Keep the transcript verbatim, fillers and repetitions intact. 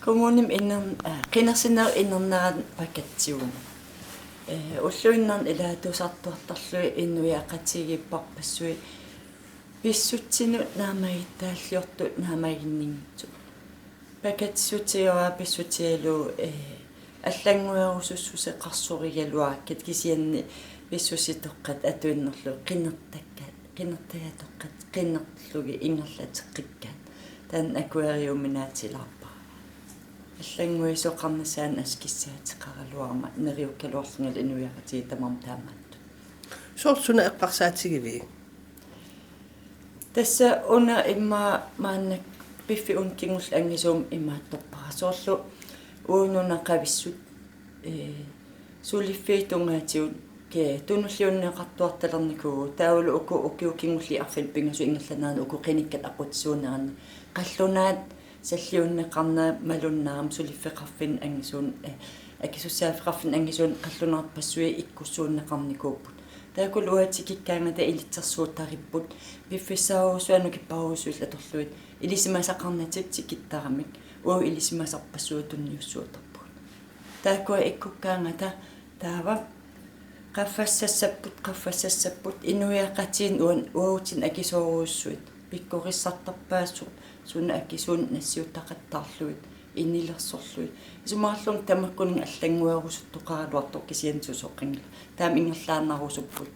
Kommunimi inner-, aa, qinersinerup inernera pakatsivugut. Ee, ulluinnarni ilaatuusartuartarlugit inuiaqatigiipparpassuit pissutsinut naammagittaalliortut naammaginninngitsut. Pakatsissutigaara pissutigalugu, ee, allannguerusussuseqarsorigaluarakkat kisianni pissusitoqqat atuinnarlugit qinertakkat, qinertagatoqqat, qinerlugit ingerlateqqikkaat. Taanna akueriuminaatilaarpara. Allannguisoqarnissaanut assut kissaateqaraluarmat neriukkaluarlungalu inuiaqatigiit tamarmik taamaattut. Soorlu suna eqqarsaatigivigit? Tassa una immaqa maannakkut piffissap una kingulleq angisuumik imaattorpara. Soorlu uagut nunaqavissut, ee, suliffiit tungaatigut ke-, tunulliunneqartuartalernikuuvugut. Taavalu uku ukiut kingulliit arfineq-pingasut ingerlaneranni uku qinikkat aqutsisuuneranni qallunaat salliunneqarnerat malunnarami suliffeqarfinni angisuun-, eh, akisussaaffeqarfinni angisuuni qallunaarpassuit ikkussuunneqarnikuupput. Taakkulu uagut tikikkaangata ilitsersuutaripput, piffissarujussuit nukipparujussuit atorlugit, ilisimasaqarnatik tikittaramik, uagut ilisimasarpassuit tunniussuuttarpugut. Taakkua ikkukkaangata taava qaffassassapput, qaffassassapput, inuiaqatigiinni uan-, uagutsinnut akisoorujussuit, pikkorissartarpaat su-, suna akisuuneq nassiuttaqattaarlugit, innilersorlugit. Isumaqarlunga tamakkuninnga allannguerusuttoqaraluartoq kisianni susoqanngilaq. Taama ingerlaannarusupput.